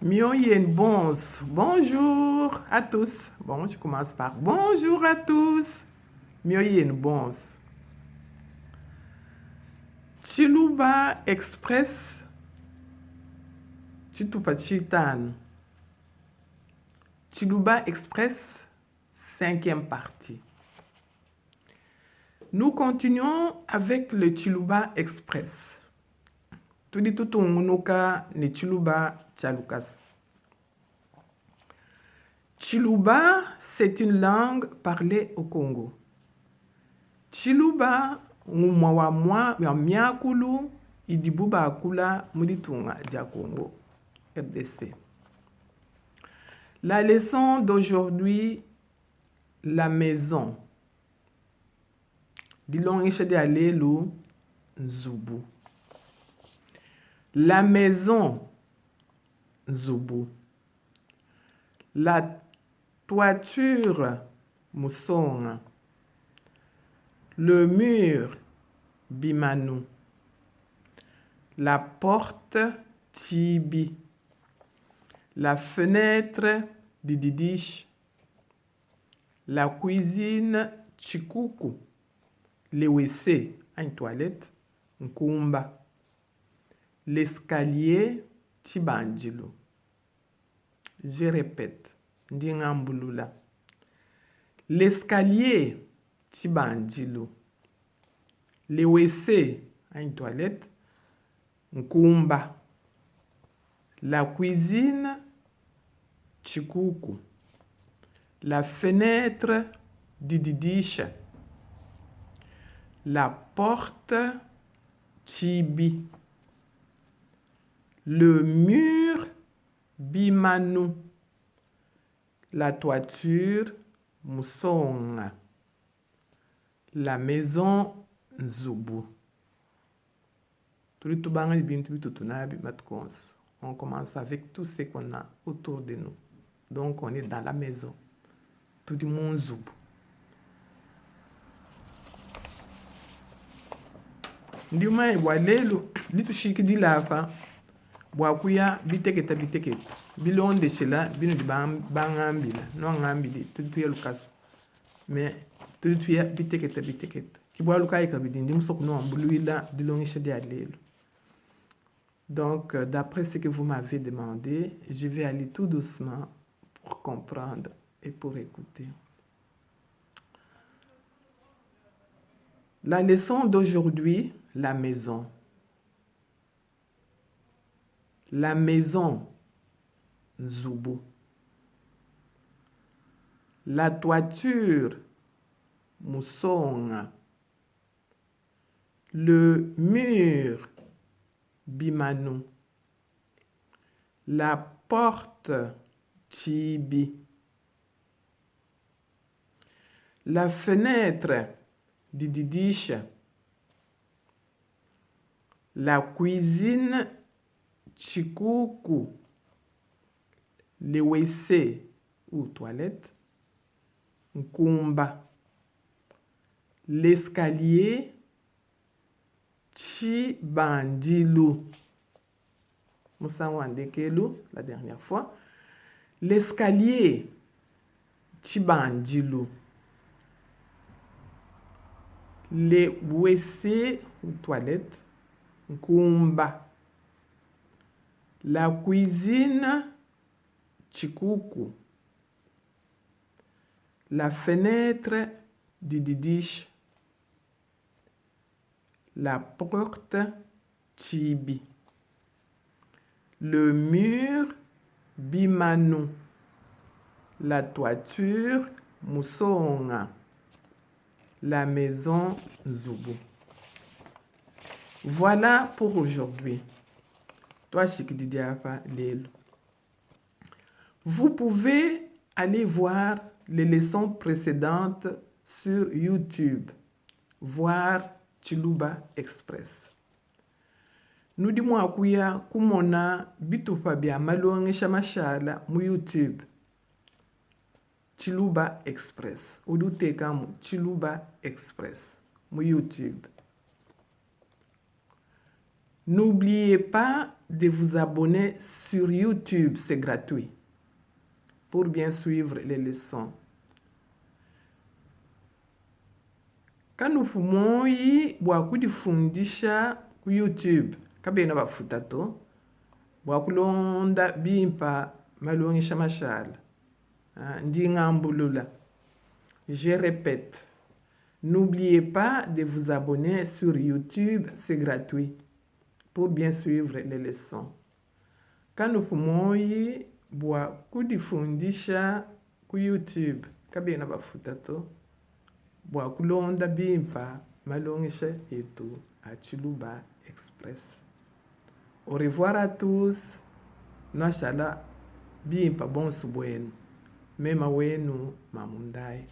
Mioyen bons, bonjour à tous. Bon, je commence par bonjour à tous. Mioyen bons. Tshiluba Express tshitupa tshitanu. Tshiluba Express cinquième partie. Nous continuons avec le Tshiluba Express. Tudi tutungunuka ne Tshiluba tshia lukasa. Tshiluba, c'est une langue parlée au Congo. Tshiluba ng'umue wa mua wa miakulu idibu bakula mu ditunga dia Congo, RDC. La leçon d'aujourd'hui, la maison. Dilongesha dia lelu, nzubu. La maison, nzubu. La toiture, musonga. Le mur, bimanu. La porte, tshibi. La fenetre, dididishi. La cuisine, tshikuku. Le WC, anyi toilette, nkumba. L'escalier, tshibandilu. Je repete, ndi ngambulula. L'escalier, tshibandilu. Le WC, anyi toilette, nkumba. La cuisine, tshikuku. La fenetre, dididisha. La porte, tshibi. Le mur, bimanu. La toiture, musonga. La maison, nzubu. Tudi tubanga ne bintu bitutu nabi matuku onso. On commence avec tout ce qu'on a autour de nous. Donc on est dans la maison. Tudi mu nzubu. Ndi mumanye bua lelu ditushikidila apa bua kuya biteketa biteketa bilondeshela binudi bangambila. Nuangambile tudi tuya lukasa mais tudi tuya biteketa biteketa. Ke bualu kayi kabidi ndi musue kunuambuluila dilongesha dia lelu. Donc d'après ce que vous m'avez demande, je vais aller tout doucement pour comprendre et pour écouter. La leçon d'aujourd'hui, la maison. La maison, nzubu. La toiture, musonga. Le mur, bimanu. La porte, tshibi. La fenetre, dididisha. La cuisine, tshikuku. Le WC ou toilette, nkumba. L'escalier, tshibandilu. Musangu wa ndekelu, la dernière fois. L'escalier, tshibandilu. Le WC ou toilette, nkumba. La cuisine, tshikuku. La fenetre, dididisha. La porte, tshibi. Le mur, bimanu. La toiture, musonga. La maison, nzubu. Voilà pour aujourd'hui. Tuashikididi apa lelu. Vous pouvez aller voir les leçons précédentes sur YouTube, voir Tshiluba Express. Nudi mua kuya kumona bitupa bia malongesha mashala mu YouTube, Tshiluba Express. Udi utekamu Tshiluba Express mu YouTube. N'oubliez pas de vous abonner sur YouTube, c'est gratuit, pour bien suivre les leçons. Kanupu muoyi bua kudifundisha ku YouTube, kabena bafuta to, bua kulonda bimpa malongesha mashala. Ndi ngambulula, je repete, n'oubliez pas de vous abonner sur YouTube, c'est gratuit, pour bien suivre les leçons. Kanupu muoyi bua kudifundisha ku YouTube, kabena bafuta to, bua kulonda bimpa malongesha etu a Tshiluba Express. Au revoir à tous, nuashala bimpa bonsu buenu. Mema wenu Mamu Ndaye.